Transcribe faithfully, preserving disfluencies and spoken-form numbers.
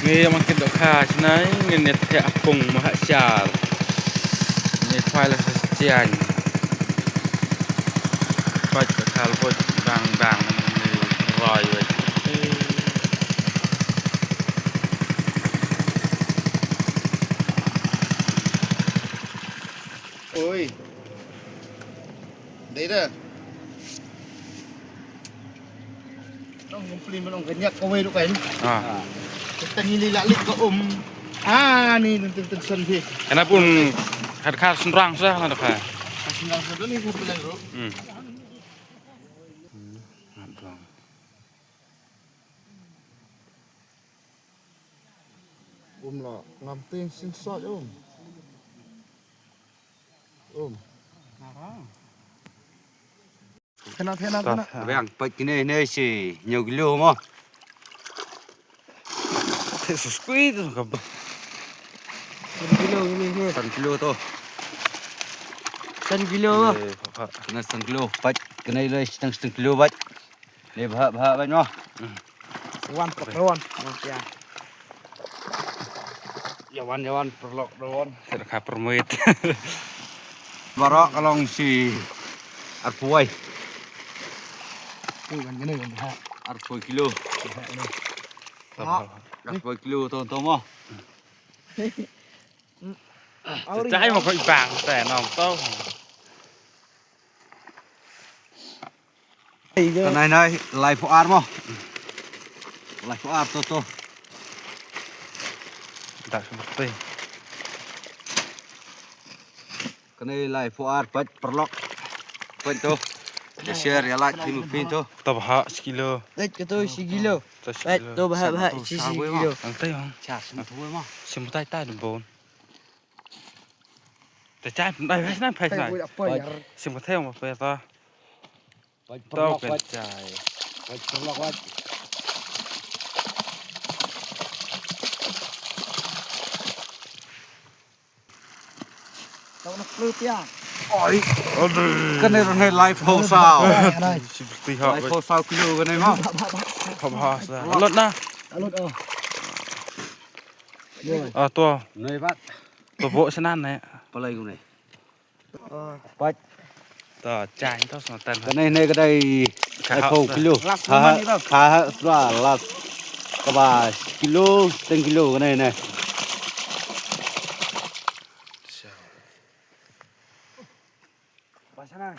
Ngi ïa ma kit dohkha shnai, ngi ne te apung ma ha siar. Ngi phai la sa sian. Phai dohkha la bot bang bang ngi roi wei. Oi. Dei da. Nong kumpli nong kenyak kawei duk kain. Ah. Kita ngili lak lik ka um. Ah, ni teng teng teng son phi. Kena pun kad kar senrang sah lah dah. Senrang sah ni sah pelan ru. Hmm. Um lo ngam ting sing sot um. Um. Kena kena kena. Bang, pat kine ne si nyau kilo mo. Te sus kui tu ka ba. San kilo ini ni. San kilo tu. San kilo mo. Kena san kilo, pat kene le seteng seteng kilo pat. Le bha bha ban mo. Wan pek wan. Ya wan ya wan perlok wan. Terka permuit. Barok kalong si arphuai. Ui ban kene ban bha. Arphuai kilo. Arphuai kilo tu tu mo. Cai mo koi bang te nong tu. Ka nai nai lai pho ar mo. Lai pho ar to to. Dak sa pei. Ka nai lai pho ar pat perlok. Pat to. Ya share ya like phin phin to. To bha sekilo. Pat ka to sekilo. Pat to bha bha sekilo. Ang tai ong. Sim tai tai dum bon. Te chai pun dai phai nai phai nai. Sim ka thai ong phai ta. Wait, perlok, wait. Wait, perlok, wait. Tau nak pelut ya. Oi. Aduh. Kene rene lai pho saw. Lai pho saw kilo kene mo. Pho saw. Alut na. Alut oh. Ah, to. Nei bat. To bo senan ne. Palai kene. Pat. To, chai to sma tan. Kane ne ka dei ka hau kilo. Last ha ha swa last. Kaba kilo, ten kilo kane ne. Pasana.